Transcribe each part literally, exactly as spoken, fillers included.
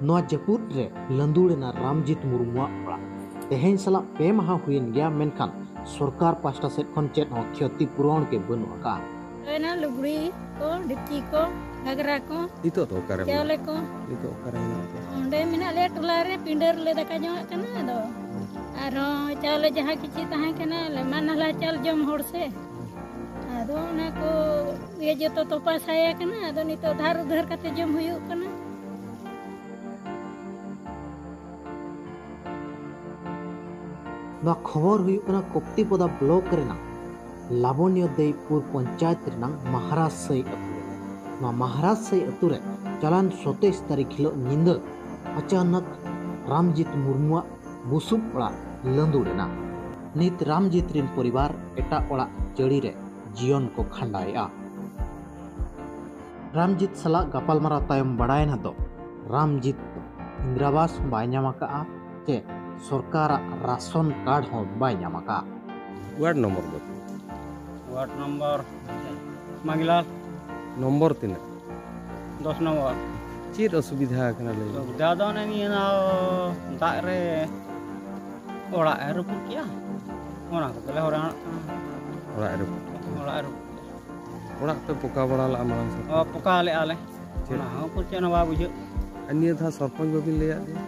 ᱱᱚᱣᱟ ᱡᱟᱹᱯᱩᱫ ᱨᱮ ᱞᱟᱹᱸᱫᱩᱲ ᱮᱱᱟ ᱨᱟᱢᱡᱤᱛ ᱢᱩᱨᱢᱩᱣᱟᱜ ᱚᱲᱟᱜ᱾ ᱛᱮᱦᱮᱧ ᱥᱟᱞᱟᱜ ᱯᱮ ᱢᱟᱦᱟ ᱦᱩᱭᱮᱱ ᱜᱮᱭᱟ, ᱢᱮᱱᱠᱷᱟᱱ ᱥᱚᱨᱠᱟᱨ ᱯᱟᱥᱴᱟ ᱥᱮᱫ ᱠᱷᱚᱱ ᱪᱮᱫ ᱦᱚᱸ ᱠᱷᱚᱛᱤ ᱯᱩᱨᱚᱱ ᱜᱮ ᱵᱟᱹᱱᱩᱜ ᱟᱠᱟᱫᱼᱟ᱾ ᱦᱩᱭᱱᱟ ᱞᱩᱜᱽᱲᱤ ᱠᱚ, ᱰᱮᱠᱪᱤ ᱠᱚ, ᱜᱷᱟᱜᱽᱨᱟ ᱠᱚ, ᱱᱤᱛᱚᱜ ᱫᱚ ᱚᱠᱟᱨᱮ ᱪᱟᱣᱞᱮ ᱢᱮᱱᱟᱜ ᱠᱚ᱾ ᱱᱤᱛᱚᱜ ᱚᱠᱟᱨᱮ ᱢᱮᱱᱟᱜ ᱯᱮᱭᱟ? ᱚᱸᱰᱮ ᱢᱮᱱᱟᱜ ᱞᱮᱭᱟ, ᱴᱚᱞᱟ ᱨᱮ ᱯᱤᱸᱰᱟᱹ ᱨᱮᱞᱮ ᱫᱟᱠᱟ ᱡᱚᱢᱟᱜ ᱠᱟᱱᱟ᱾ ᱟᱫᱚ ᱟᱨᱦᱚᱸ ᱪᱟᱣᱞᱮ ᱡᱟᱦᱟᱸ ᱠᱤᱪᱷᱤ ᱛᱟᱦᱮᱸ ᱠᱟᱱᱟ, ᱟᱞᱮ ᱢᱟ ᱱᱟᱞᱦᱟ ᱪᱟᱞ ᱡᱚᱢ ᱦᱚᱲ ᱥᱮ, ᱟᱫᱚ ᱚᱱᱟ ᱠᱚ ᱤᱭᱟᱹ ᱡᱚᱛᱚ ᱛᱚᱯᱟ ᱥᱟᱭᱟ ᱠᱟᱱᱟ᱾ ᱟᱫᱚ ᱱᱤᱛᱚᱜ ᱫᱷᱟᱨ ᱩᱫᱷᱟᱹᱨ ᱠᱟᱛᱮ ᱡᱚᱢ ᱦᱩᱭᱩᱜ ᱠᱟᱱᱟ᱾ ᱱᱚᱣᱟ ᱠᱷᱚᱵᱚᱨ ᱦᱩᱭᱩᱜ ᱠᱟᱱᱟ ᱠᱚᱯᱛᱤᱯᱚᱫᱟ ᱵᱞᱚᱠ ᱨᱮᱱᱟᱜ ᱞᱟᱵᱚᱱᱭᱚ ᱫᱮᱭᱯᱩᱨ ᱯᱚᱧᱪᱟᱭᱮᱛ ᱨᱮᱱᱟᱜ ᱢᱟᱦᱟᱨᱟᱡᱽ ᱥᱟᱹᱭ ᱟᱹᱛᱩ ᱨᱮ᱾ ᱱᱚᱣᱟ ᱢᱟᱦᱟᱨᱟᱡᱽ ᱥᱟᱹᱭ ᱟᱹᱛᱩ ᱨᱮ ᱪᱟᱞᱟᱱ ᱥᱚᱛᱟᱭᱤᱥ ᱛᱟᱹᱨᱤᱠᱷ ᱦᱤᱞᱳᱜ ᱧᱤᱫᱟᱹ ᱟᱪᱟᱱᱚᱠ ᱨᱟᱢᱡᱤᱛ ᱢᱩᱨᱢᱩᱣᱟᱜ ᱵᱩᱥᱩᱵ ᱚᱲᱟᱜ ᱞᱟᱹᱸᱫᱩᱲ ᱮᱱᱟ᱾ ᱱᱤᱛ ᱨᱟᱢᱡᱤᱛ ᱨᱤᱱ ᱯᱚᱨᱤᱵᱟᱨ ᱮᱴᱟᱜ ᱚᱲᱟᱜ ᱪᱟᱹᱲᱤ ᱨᱮ ᱡᱤᱭᱚᱱ ᱠᱚ ᱠᱷᱟᱸᱰᱟᱣᱮᱫᱼᱟ᱾ ᱨᱟᱢᱡᱤᱛ ᱥᱟᱞᱟᱜ ᱜᱟᱯᱟᱞᱢᱟᱨᱟᱣ ᱛᱟᱭᱚᱢ ᱵᱟᱲᱟᱭᱮᱱᱟ ᱫᱚ, ᱨᱟᱢᱡᱤᱛ ᱫᱚ ᱤᱱᱫᱨᱟᱵᱟᱥ ᱦᱚᱸ ᱵᱟᱭ ᱧᱟᱢ ᱟᱠᱟᱫᱼᱟ, ᱪᱮ ᱥᱚᱨᱠᱟᱨᱟᱜ ᱨᱟᱥᱚᱱ ᱠᱟᱨᱰ ᱦᱚᱸ ᱵᱟᱭ ᱧᱟᱢ ᱟᱠᱟᱫᱼᱟ᱾ ᱣᱟᱨᱰ ᱱᱚᱢᱵᱚᱨ ᱫᱚ? ᱣᱟᱨᱰ ᱱᱚᱢᱵᱚᱨ ᱢᱟᱝᱜᱽᱞᱟᱞ᱾ ᱱᱚᱢᱵᱚᱨ ᱛᱤᱱᱟᱹᱜ? ᱫᱚᱥ ᱱᱚᱢᱵᱚᱨ᱾ ᱪᱮᱫ ᱚᱥᱩᱵᱤᱫᱷᱟ ᱟᱠᱟᱱᱟ ᱞᱟᱹᱭ ᱢᱮ? ᱚᱥᱩᱵᱤᱫᱷᱟ ᱫᱚ ᱚᱱᱮ ᱱᱤᱭᱟᱹ ᱫᱟᱜ ᱨᱮ ᱚᱲᱟᱜ ᱮ ᱨᱟᱹᱯᱩᱫ ᱠᱮᱜᱼᱟ, ᱚᱱᱟ ᱠᱚᱜᱮ ᱞᱮ ᱦᱚᱭᱨᱟᱱᱚᱜ ᱠᱟᱱᱟ᱾ ᱚᱲᱟᱜ ᱮ ᱨᱟᱹᱯᱩᱫ ᱠᱮᱜᱼᱟ᱾ ᱚᱲᱟᱜ ᱮ ᱨᱟᱹᱯᱩᱫ ᱠᱮᱜᱼᱟ᱾ ᱚᱲᱟᱜ ᱯᱮ ᱯᱚᱠᱟ ᱵᱟᱲᱟ ᱞᱮᱜᱼᱟ ᱢᱟᱲᱟᱝ ᱥᱮᱫ? ᱚ, ᱯᱚᱠᱟ ᱞᱮᱜᱼᱟ ᱞᱮ᱾ ᱪᱮᱫ? ᱚᱱᱟ ᱦᱚᱸ ᱩᱠᱩᱨ ᱪᱮᱫ ᱦᱚᱸ ᱵᱟᱭ ᱵᱩᱡᱷᱟᱹᱜ᱾ ᱟᱨ ᱱᱤᱭᱟᱹ ᱫᱷᱟᱣ ᱥᱚᱨᱯᱚᱧᱪ ᱵᱟᱹᱵᱤᱱ ᱞᱟᱹᱭᱟᱫ ᱫᱮᱭᱟ?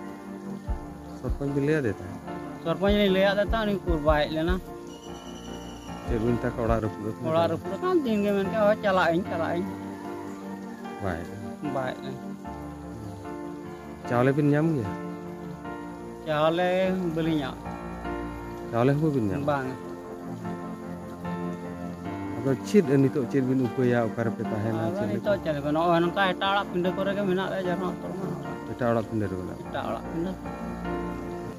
ᱥᱚᱨᱯᱚᱧᱪ ᱵᱤᱱ ᱞᱟᱹᱭᱟᱫ ᱫᱮ ᱛᱟᱦᱮᱸᱫ? ᱥᱚᱨᱯᱚᱧᱪ ᱞᱤᱧ ᱞᱟᱹᱭᱟᱫ ᱫᱮ ᱛᱟᱦᱮᱸᱫ, ᱩᱱᱤ ᱩᱠᱩᱨ ᱵᱟᱭ ᱦᱮᱡ ᱞᱮᱱᱟ᱾ ᱪᱮᱫ ᱵᱤᱱ ᱢᱮᱛᱟ ᱠᱚᱣᱟ, ᱚᱲᱟᱜ ᱨᱟᱹᱯᱩᱫ ᱟᱠᱟᱱᱟ? ᱚᱲᱟᱜ ᱨᱟᱹᱯᱩᱫ ᱟᱠᱟᱱ, ᱫᱤᱱ ᱜᱮ ᱢᱮᱱ ᱠᱮᱫ, "ᱦᱳᱭ, ᱪᱟᱞᱟᱜ ᱟᱹᱧ, ᱪᱟᱞᱟᱜ ᱟᱹᱧ᱾" ᱵᱟᱭ ᱦᱮᱡ ᱞᱮᱱᱟ᱾ ᱵᱟᱭ ᱦᱮᱡ ᱞᱮᱱᱟ᱾ ᱪᱟᱣᱞᱮ ᱵᱤᱱ ᱧᱟᱢ ᱜᱮᱭᱟ? ᱪᱟᱣᱞᱮ ᱵᱟᱹᱞᱤᱧ ᱧᱟᱢ᱾ ᱪᱟᱣᱞᱮ ᱦᱚᱸ ᱵᱟᱹᱵᱤᱱ ᱧᱟᱢ? ᱵᱟᱝ᱾ ᱟᱫᱚ ᱪᱮᱫ ᱱᱤᱛᱚᱜ ᱪᱮᱫ ᱵᱤᱱ ᱩᱯᱟᱹᱭᱟ? ᱚᱠᱟ ᱨᱮᱯᱮ ᱛᱟᱦᱮᱱᱟ? ᱟᱫᱚ ᱪᱮᱫ ᱞᱮᱠᱟ? ᱱᱤᱛᱚᱜ ᱪᱮᱫ ᱞᱮᱠᱟ? ᱱᱚᱜᱼᱚᱭ ᱱᱚᱝᱠᱟ ᱮᱴᱟᱜ ᱚᱲᱟᱜ ᱯᱤᱸᱰᱟᱹ ᱠᱚᱨᱮ ᱜᱮ ᱢᱮᱱᱟᱜ ᱞᱮᱭᱟ, ᱡᱟᱱᱣᱟᱨ ᱠᱚ ᱢᱟ᱾ ᱮᱴᱟᱜ ᱚᱲᱟᱜ ᱯᱤᱸᱰᱟᱹ ᱨᱮ ᱢᱮᱱᱟᱜ ᱯᱮᱭᱟ? ᱮᱴᱟᱜ ᱚᱲᱟᱜ ᱯᱤᱸᱰᱟᱹ᱾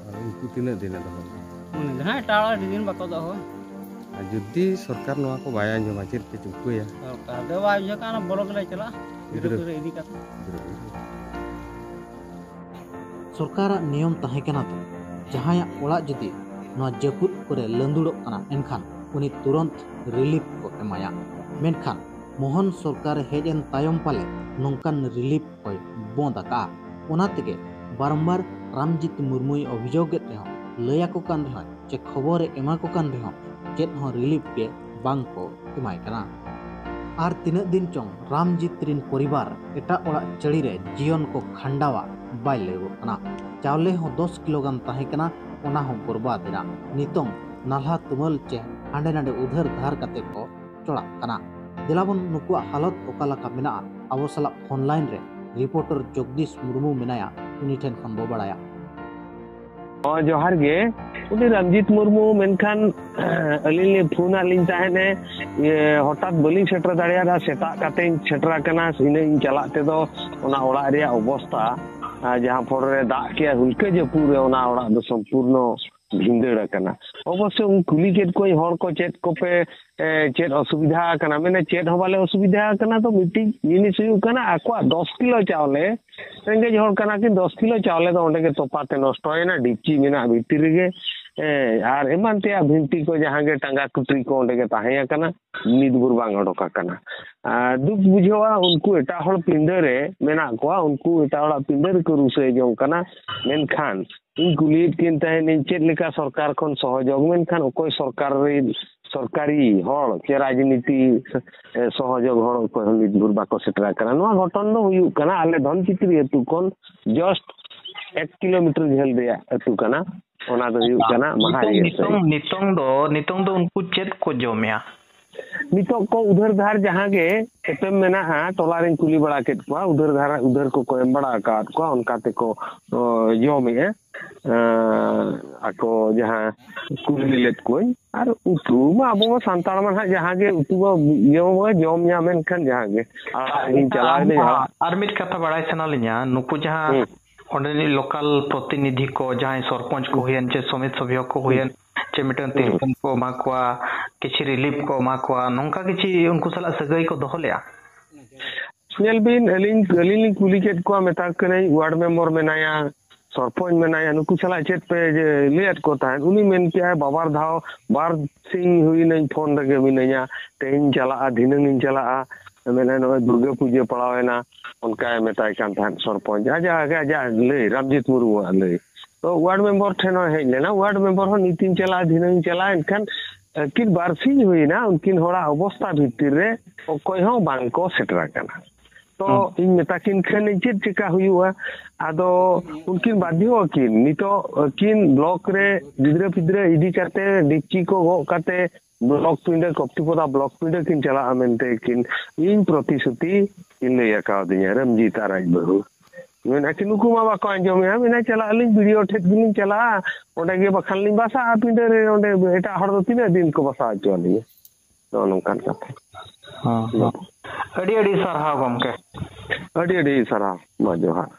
ᱟᱨ ᱩᱱᱠᱩ ᱛᱤᱱᱟᱹᱜ ᱫᱤᱱ ᱮ ᱫᱚᱦᱚ ᱠᱚᱣᱟ? ᱩᱱᱤ ᱫᱚ ᱦᱟᱸᱜ ᱮᱴᱟᱜ ᱚᱲᱟᱜ ᱟᱹᱰᱤ ᱫᱤᱱ ᱵᱟᱠᱚ ᱫᱚᱦᱚ᱾ ᱟᱨ ᱡᱩᱫᱤ ᱥᱚᱨᱠᱟᱨ ᱱᱚᱣᱟ ᱠᱚ ᱵᱟᱭ ᱟᱸᱡᱚᱢᱟ, ᱪᱮᱫ ᱯᱮ ᱪᱤᱠᱟᱹᱭᱟ? ᱥᱚᱨᱠᱟᱨ ᱫᱚ ᱵᱟᱭ ᱵᱩᱡᱷᱟᱹᱣ ᱠᱟᱱᱟ, ᱵᱞᱚᱠ ᱞᱮ ᱪᱟᱞᱟᱜᱼᱟ᱾ ᱜᱤᱫᱽᱨᱟᱹ ᱜᱤᱫᱽᱨᱟᱹ ᱯᱤᱫᱽᱨᱟᱹ ᱤᱫᱤ ᱠᱟᱛᱮ᱾ ᱜᱤᱫᱽᱨᱟᱹ ᱯᱤᱫᱽᱨᱟᱹ᱾ ᱥᱚᱨᱠᱟᱨᱟᱜ ᱱᱤᱭᱚᱢ ᱛᱟᱦᱮᱸ ᱠᱟᱱᱟ ᱛᱚ, ᱡᱟᱦᱟᱸᱭᱟᱜ ᱚᱲᱟᱜ ᱡᱩᱫᱤ ᱱᱚᱣᱟ ᱡᱟᱹᱯᱩᱫ ᱠᱚᱨᱮ ᱞᱟᱹᱸᱫᱩᱲᱚᱜ ᱠᱟᱱᱟ, ᱮᱱᱠᱷᱟᱱ ᱩᱱᱤ ᱛᱩᱨᱚᱱᱛ ᱨᱤᱞᱤᱯ ᱠᱚ ᱮᱢᱟᱭᱟ᱾ ᱢᱮᱱᱠᱷᱟᱱ ᱢᱳᱦᱚᱱ ᱥᱚᱨᱠᱟᱨ ᱦᱮᱡ ᱮᱱ ᱛᱟᱭᱚᱢ ᱯᱟᱞᱮ ᱱᱚᱝᱠᱟᱱ ᱨᱤᱞᱤᱯ ᱠᱚᱭ ᱵᱚᱸᱫ ᱟᱠᱟᱫᱼᱟ᱾ ᱚᱱᱟ ᱛᱮᱜᱮ ᱵᱟᱨᱚᱢᱵᱟᱨ ᱨᱟᱢᱡᱤᱛ ᱢᱩᱨᱢᱩᱭ ᱚᱵᱷᱤᱡᱳᱜᱽ ᱮᱫ ᱨᱮᱦᱚᱸ, ᱞᱟᱹᱭ ᱟᱠᱚ ᱠᱟᱱ ᱨᱮᱦᱚᱸ ᱪᱮ ᱠᱷᱚᱵᱚᱨᱮ ᱮᱢᱟ ᱠᱚ ᱠᱟᱱ ᱨᱮᱦᱚᱸ ᱪᱮᱫ ᱦᱚᱸ ᱨᱤᱞᱤᱯ ᱜᱮ ᱵᱟᱝ ᱠᱚ ᱮᱢᱟᱭ ᱠᱟᱱᱟ᱾ ᱟᱨ ᱛᱤᱱᱟᱹᱜ ᱫᱤᱱ ᱪᱚᱝ ᱨᱟᱢᱡᱤᱛ ᱨᱤᱱ ᱯᱚᱨᱤᱵᱟᱨ ᱮᱴᱟᱜ ᱚᱲᱟᱜ ᱪᱟᱹᱲᱤ ᱨᱮ ᱡᱤᱭᱚᱱ ᱠᱚ ᱠᱷᱟᱸᱰᱟᱣᱟ ᱵᱟᱭ ᱞᱟᱹᱭᱚᱜ ᱠᱟᱱᱟ᱾ ᱪᱟᱣᱞᱮ ᱦᱚᱸ ᱫᱚᱥ ᱠᱤᱞᱳ ᱜᱟᱱ ᱛᱟᱦᱮᱸ ᱠᱟᱱᱟ, ᱚᱱᱟ ᱦᱚᱸ ᱵᱚᱨᱵᱟᱫ ᱮᱱᱟ᱾ ᱱᱤᱛᱚᱝ ᱱᱟᱞᱦᱟ ᱛᱩᱢᱟᱹᱞ ᱪᱮ ᱦᱟᱸᱰᱮ ᱱᱟᱰᱮ ᱩᱫᱷᱟᱹᱨ ᱫᱷᱟᱨ ᱠᱟᱛᱮ ᱠᱚ ᱪᱚᱲᱟᱜ ᱠᱟᱱᱟ᱾ ᱫᱮᱞᱟᱵᱚᱱ ᱱᱩᱠᱩᱣᱟᱜ ᱦᱟᱞᱚᱛ ᱚᱠᱟ ᱞᱮᱠᱟ ᱢᱮᱱᱟᱜᱼᱟ, ᱟᱵᱚ ᱥᱟᱞᱟᱜ ᱯᱷᱳᱱ ᱞᱟᱭᱤᱱ ᱨᱮ ᱨᱤᱯᱳᱨᱴᱟᱨ ᱡᱚᱜᱽᱫᱤᱥ ᱢᱩᱨᱢᱩ ᱢᱮᱱᱟᱭᱟ, ᱩᱱᱤ ᱴᱷᱮᱱ ᱠᱷᱚᱱ ᱵᱚ ᱵᱟᱲᱟᱭᱟ᱾ ᱦᱚᱸ, ᱡᱚᱦᱟᱨ ᱜᱮ᱾ ᱩᱱᱤ ᱨᱟᱢᱡᱤᱛ ᱢᱩᱨᱢᱩ, ᱢᱮᱱᱠᱷᱟᱱ ᱟᱹᱞᱤᱧ ᱞᱤᱧ ᱯᱷᱳᱱ ᱟᱫ ᱞᱤᱧ ᱛᱟᱦᱮᱸᱫ ᱮ, ᱤᱭᱟᱹ, ᱦᱚᱴᱟᱛ ᱵᱟᱹᱞᱤᱧ ᱥᱮᱴᱮᱨ ᱫᱟᱲᱮᱭᱟᱫᱟ᱾ ᱥᱮᱛᱟᱜ ᱠᱟᱛᱮᱧ ᱥᱮᱴᱮᱨ ᱟᱠᱟᱱᱟ, ᱤᱱᱟᱹᱜ ᱤᱧ ᱪᱟᱞᱟᱜ ᱛᱮᱫᱚ ᱚᱱᱟ ᱚᱲᱟᱜ ᱨᱮᱭᱟᱜ ᱚᱵᱚᱥᱛᱟ, ᱟᱨ ᱡᱟᱦᱟᱸ ᱯᱚᱨᱮ ᱨᱮ ᱫᱟᱜ ᱠᱮᱜᱼᱟ, ᱦᱩᱞᱠᱟᱹ ᱡᱟᱹᱯᱩᱫ ᱨᱮ ᱚᱱᱟ ᱚᱲᱟᱜ ᱫᱚ ᱥᱚᱢᱯᱩᱨᱱᱚ ᱵᱷᱤᱸᱫᱟᱹᱲ ᱟᱠᱟᱱᱟ᱾ ᱚᱵᱚᱥᱥᱚ ᱩᱱ ᱠᱩᱞᱤ ᱠᱮᱫ ᱠᱚᱣᱟᱧ ᱦᱚᱲ ᱠᱚ, "ᱪᱮᱫ ᱠᱚᱯᱮ, ᱮ, ᱪᱮᱫ ᱚᱥᱩᱵᱤᱫᱷᱟ ᱟᱠᱟᱱᱟ?" ᱢᱮᱱᱟ, "ᱪᱮᱫ ᱦᱚᱸ ᱵᱟᱞᱮ ᱚᱥᱩᱵᱤᱫᱷᱟ ᱟᱠᱟᱱᱟ, ᱫᱚ ᱢᱤᱫᱴᱤᱡ ᱡᱤᱱᱤᱥ ᱦᱩᱭᱩᱜ ᱠᱟᱱᱟ, ᱟᱠᱚᱣᱟᱜ ᱫᱚᱥ ᱠᱤᱞᱳ ᱪᱟᱣᱞᱮ ᱨᱮᱸᱜᱮᱡ ᱦᱚᱲ ᱠᱟᱱᱟ ᱠᱤᱱ, ᱫᱚᱥ ᱠᱤᱞᱳ ᱪᱟᱣᱞᱮ ᱫᱚ ᱚᱸᱰᱮ ᱜᱮ ᱛᱚᱯᱟ ᱛᱮ ᱱᱚᱥᱴᱚᱭᱮᱱᱟ, ᱰᱤᱯᱪᱤ ᱢᱮᱱᱟᱜ ᱵᱷᱤᱛᱤᱨ ᱨᱮᱜᱮ, ᱦᱮᱸ, ᱟᱨ ᱮᱢᱟᱱ ᱛᱮᱭᱟᱜ ᱵᱷᱤᱱᱴᱤ ᱠᱚ ᱡᱟᱦᱟᱸ ᱜᱮ ᱴᱟᱸᱜᱟ ᱠᱩᱴᱨᱤ ᱠᱚ ᱚᱸᱰᱮ ᱜᱮ ᱛᱟᱦᱮᱸ ᱟᱠᱟᱱᱟ, ᱱᱤᱛ ᱵᱷᱳᱨ ᱵᱟᱝ ᱚᱰᱚᱠ ᱟᱠᱟᱱᱟ᱾ ᱟᱨ ᱫᱩᱠ ᱵᱩᱡᱷᱟᱹᱣᱟ, ᱩᱱᱠᱩ ᱮᱴᱟᱜ ᱦᱚᱲ ᱯᱤᱸᱰᱟᱹ ᱨᱮ ᱢᱮᱱᱟᱜ ᱠᱚᱣᱟ, ᱩᱱᱠᱩ ᱮᱴᱟᱜ ᱦᱚᱲᱟᱜ ᱯᱤᱸᱰᱟᱹ ᱨᱮᱠᱚ ᱨᱩᱥᱟᱹᱭ ᱡᱚᱝ ᱠᱟᱱᱟ᱾ ᱢᱮᱱᱠᱷᱟᱱ ᱤᱧ ᱠᱩᱞᱤᱭᱮᱫ ᱠᱤᱱ ᱛᱟᱦᱮᱸᱫ, ᱤᱧ ᱪᱮᱫ ᱞᱮᱠᱟ ᱥᱚᱨᱠᱟᱨ ᱠᱷᱚᱱ ᱥᱚᱦᱚᱡᱳᱜᱽ, ᱢᱮᱱᱠᱷᱟᱱ ᱚᱠᱚᱭ ᱥᱚᱨᱠᱟᱨ ᱨᱮ ᱥᱚᱨᱠᱟᱨᱤ ᱦᱚᱲ ᱪᱮ ᱨᱟᱡᱽᱱᱤᱛᱤ, ᱮ, ᱥᱚᱦᱚᱡᱳᱜᱽ ᱦᱚᱲ ᱚᱠᱚᱭ ᱦᱚᱸ ᱱᱤᱛ ᱵᱷᱳᱨ ᱵᱟᱠᱚ ᱥᱮᱴᱮᱨ ᱟᱠᱟᱱᱟ᱾ ᱱᱚᱣᱟ ᱜᱷᱚᱴᱚᱱ ᱫᱚ ᱦᱩᱭᱩᱜ ᱠᱟᱱᱟ ᱟᱞᱮ ᱫᱷᱚᱱᱪᱤᱛᱨᱤ ᱟᱹᱛᱩ ᱠᱷᱚᱱ just ᱮᱠ ᱠᱤᱞᱳᱢᱤᱴᱟᱨ ᱡᱷᱟᱹᱞ ᱨᱮᱭᱟᱜ ᱟᱹᱛᱩ ᱠᱟᱱᱟ᱾ ᱚᱱᱟ ᱫᱚ ᱦᱩᱭᱩᱜ ᱠᱟᱱᱟ ᱱᱤᱛᱚᱝ, ᱢᱟᱦᱟᱨᱤᱭᱟᱹ ᱥᱟᱹᱭ᱾ ᱱᱤᱛᱚᱝ, ᱱᱤᱛᱚᱝ ᱫᱚ, ᱱᱤᱛᱚᱝ ᱫᱚ ᱩᱱᱠᱩ ᱪᱮᱫ ᱠᱚ ᱡᱚᱢᱮᱜᱼᱟ? ᱱᱤᱛᱚᱜ ᱠᱚ ᱩᱫᱷᱟᱹᱨ ᱫᱷᱟᱨ ᱡᱟᱦᱟᱸ ᱜᱮ ᱮᱯᱮᱢ ᱢᱮᱱᱟᱜᱼᱟ, ᱴᱚᱞᱟ ᱨᱤᱧ ᱠᱩᱞᱤ ᱵᱟᱲᱟ ᱠᱮᱫ ᱠᱚᱣᱟ, ᱩᱫᱷᱟᱹᱨ ᱫᱷᱟᱨ, ᱩᱫᱷᱟᱹᱨ ᱠᱚᱠᱚ ᱮᱢ ᱵᱟᱲᱟ ᱟᱠᱟᱫ ᱠᱚᱣᱟ, ᱚᱱᱠᱟ ᱛᱮᱠᱚ, ᱚ, ᱡᱚᱢᱮᱜᱼᱟ᱾ ᱟᱸ, ᱟᱠᱚ ᱡᱟᱦᱟᱸ ᱠᱩᱞᱤ ᱞᱮᱫ ᱠᱚᱣᱟᱧ, ᱟᱨ ᱩᱛᱩ ᱢᱟ ᱟᱵᱚ ᱢᱟ ᱥᱟᱱᱛᱟᱲ ᱢᱟ ᱱᱟᱦᱟᱜ ᱡᱟᱦᱟᱸ ᱜᱮ ᱩᱛᱩ ᱢᱟ ᱡᱚᱢ, ᱡᱚᱢ ᱧᱟᱢ ᱮᱱ ᱠᱷᱟᱱ ᱡᱟᱦᱟᱸ ᱜᱮ᱾ ᱟᱲᱟᱜ ᱤᱧ ᱪᱟᱞᱟᱣ ᱮᱱᱟᱹᱧ, ᱟᱨ, ᱟᱲᱟᱜ᱾ ᱟᱨ ᱢᱤᱫ ᱠᱟᱛᱷᱟ ᱵᱟᱲᱟᱭ ᱥᱟᱱᱟ ᱞᱤᱧᱟ, ᱱᱩᱠᱩ ᱡᱟᱦᱟᱸ ᱦᱩᱸ᱾ ᱚᱸᱰᱮᱱᱤᱡ ᱞᱳᱠᱟᱞ ᱯᱨᱚᱛᱤᱱᱤᱫᱷᱤ ᱠᱚ, ᱡᱟᱦᱟᱸᱭ ᱥᱚᱨᱯᱚᱧᱪ ᱠᱚ ᱦᱩᱭᱮᱱ ᱪᱮ ᱥᱚᱢᱤᱛ ᱥᱚᱵᱷᱭᱚ ᱠᱚ ᱦᱩᱭᱮᱱ, ᱪᱮ ᱢᱤᱫᱴᱟᱝ ᱦᱩᱸ᱾ ᱛᱤᱨᱯᱚᱞ ᱠᱚ ᱮᱢᱟ ᱠᱚᱣᱟ, ᱠᱤᱪᱷᱤ ᱨᱤᱞᱤᱯ ᱠᱚ ᱮᱢᱟ ᱠᱚᱣᱟ, ᱱᱚᱝᱠᱟ ᱠᱤᱪᱷᱤ ᱩᱱᱠᱩ ᱥᱟᱞᱟᱜ ᱥᱟᱹᱜᱟᱹᱭ ᱠᱚ ᱫᱚᱦᱚ ᱞᱮᱜᱼᱟ? ᱧᱮᱞ ᱵᱤᱱ, ᱟᱹᱞᱤᱧ, ᱟᱹᱞᱤᱧ ᱞᱤᱧ ᱠᱩᱞᱤ ᱠᱮᱫ ᱠᱚᱣᱟ, ᱢᱮᱛᱟ ᱠᱚ ᱠᱟᱹᱱᱟᱹᱧ, ᱣᱟᱨᱰ ᱢᱮᱢᱵᱚᱨ ᱢᱮᱱᱟᱭᱟ, ᱥᱚᱨᱯᱚᱧᱪ ᱢᱮᱱᱟᱭᱟ, ᱱᱩᱠᱩ ᱥᱟᱞᱟᱜ ᱪᱮᱫ ᱯᱮ ᱡᱮ ᱞᱟᱹᱭᱟᱫ ᱠᱚ ᱛᱟᱦᱮᱸᱫ? ᱩᱱᱤ ᱢᱮᱱ ᱠᱮᱜᱼᱟᱭ, ᱵᱟᱵᱟᱨ ᱫᱷᱟᱣ, ᱵᱟᱨ ᱥᱤᱧ ᱦᱩᱭᱱᱟᱹᱧ ᱯᱷᱳᱱ ᱨᱮᱜᱮ ᱢᱤᱱᱟᱹᱧᱟ, ᱛᱮᱦᱮᱧ ᱪᱟᱞᱟᱜᱼᱟ, ᱫᱷᱤᱱᱟᱹᱝ ᱤᱧ ᱪᱟᱞᱟᱜᱼᱟ᱾ ᱢᱮᱱᱟ ᱱᱚᱜᱼᱚᱭ ᱫᱩᱨᱜᱟᱹ ᱯᱩᱡᱟᱹ ᱯᱟᱲᱟᱣᱮᱱᱟ, ᱚᱱᱠᱟᱭ ᱢᱮᱛᱟᱭ ᱠᱟᱱ ᱛᱟᱦᱮᱸᱫ ᱥᱚᱨᱯᱚᱧᱪ, ᱟᱡᱟᱜ ᱟᱡᱟᱜ ᱞᱟᱹᱭ, ᱨᱟᱢᱡᱤᱛ ᱢᱩᱨᱢᱩᱣᱟᱜ ᱞᱟᱹᱭ᱾ ᱛᱚ ᱣᱟᱨᱰ ᱢᱮᱢᱵᱚᱨ ᱴᱷᱮᱱ ᱦᱚᱸ ᱦᱮᱡ ᱞᱮᱱᱟ, ᱣᱟᱨᱰ ᱢᱮᱢᱵᱚᱨ ᱦᱚᱸ ᱱᱤᱛᱤᱧ ᱪᱟᱞᱟᱜᱼᱟ, ᱫᱷᱤᱱᱟᱹᱝ ᱤᱧ ᱪᱟᱞᱟᱜᱼᱟ, ᱮᱱᱠᱷᱟᱱ ᱟᱹᱠᱤᱱ ᱵᱟᱨᱥᱤᱧ ᱦᱩᱭᱱᱟ, ᱩᱱᱠᱤᱱ ᱦᱚᱲᱟᱜ ᱚᱵᱚᱥᱛᱟ ᱵᱷᱤᱛᱤᱨ ᱨᱮ ᱚᱠᱚᱭ ᱦᱚᱸ ᱵᱟᱝ ᱠᱚ ᱥᱮᱴᱮᱨ ᱟᱠᱟᱱᱟ᱾ ᱛᱚ ᱤᱧ ᱢᱮᱛᱟ ᱠᱤᱱ ᱠᱷᱟᱱ ᱪᱮᱫ ᱪᱮᱠᱟ ᱦᱩᱭᱩᱜᱼᱟ? ᱟᱫᱚ ᱩᱱᱠᱤᱱ ᱵᱟᱫᱷᱭᱚ ᱟᱹᱠᱤᱱ ᱱᱤᱛᱚᱜ ᱟᱹᱠᱤᱱ ᱵᱞᱚᱠ ᱨᱮ ᱜᱤᱫᱽᱨᱟᱹ ᱯᱤᱫᱽᱨᱟᱹ ᱤᱫᱤ ᱠᱟᱛᱮ ᱰᱮᱠᱪᱤ ᱠᱚ ᱜᱚᱜ ᱠᱟᱛᱮ ᱵᱞᱚᱠ ᱯᱤᱸᱰᱟᱹ, ᱠᱚᱯᱴᱤᱯᱚᱫᱟ ᱵᱞᱚᱠ ᱯᱤᱸᱰᱟᱹ ᱠᱤᱱ ᱪᱟᱞᱟᱜᱼᱟ ᱢᱮᱱᱛᱮ ᱠᱤᱱ ᱤᱧ ᱯᱨᱚᱛᱤᱥᱨᱩᱛᱤ ᱠᱤᱱ ᱞᱟᱹᱭ ᱟᱠᱟᱣᱫᱤᱧᱟ, ᱨᱟᱢᱡᱤᱛ ᱟᱨ ᱟᱡ ᱵᱟᱹᱦᱩ᱾ ᱢᱮᱱᱟ ᱠᱤᱱ ᱱᱩᱠᱩ ᱢᱟ ᱵᱟᱠᱚ ᱟᱸᱡᱚᱢᱮᱜᱼᱟ, ᱢᱮᱱᱟ ᱪᱟᱞᱟᱜ ᱟᱹᱞᱤᱧ ᱵᱤᱰᱤᱳ ᱴᱷᱮᱡ ᱜᱮᱞᱤᱧ ᱪᱟᱞᱟᱜᱼᱟ, ᱚᱸᱰᱮ ᱜᱮ ᱵᱟᱠᱷᱟᱱ ᱞᱤᱧ ᱵᱟᱥᱟᱜᱼᱟ ᱯᱤᱸᱰᱟᱹ ᱨᱮ, ᱚᱸᱰᱮ ᱮᱴᱟᱜ ᱦᱚᱲ ᱫᱚ ᱛᱤᱱᱟᱹᱜ ᱫᱤᱱ ᱠᱚ ᱵᱟᱥᱟ ᱦᱚᱪᱚ ᱟᱹᱞᱤᱧᱟ? ᱱᱚᱜᱼᱚ ᱱᱚᱝᱠᱟᱱ ᱠᱟᱛᱷᱟ᱾ ᱦᱚᱸ, ᱦᱚᱸ᱾ ᱟᱹᱰᱤ ᱟᱹᱰᱤ ᱥᱟᱨᱦᱟᱣ ᱜᱚᱢᱠᱮ᱾ ᱟᱹᱰᱤ ᱟᱹᱰᱤ ᱥᱟᱨᱦᱟᱣ, ᱢᱟ ᱡᱚᱦᱟᱨ᱾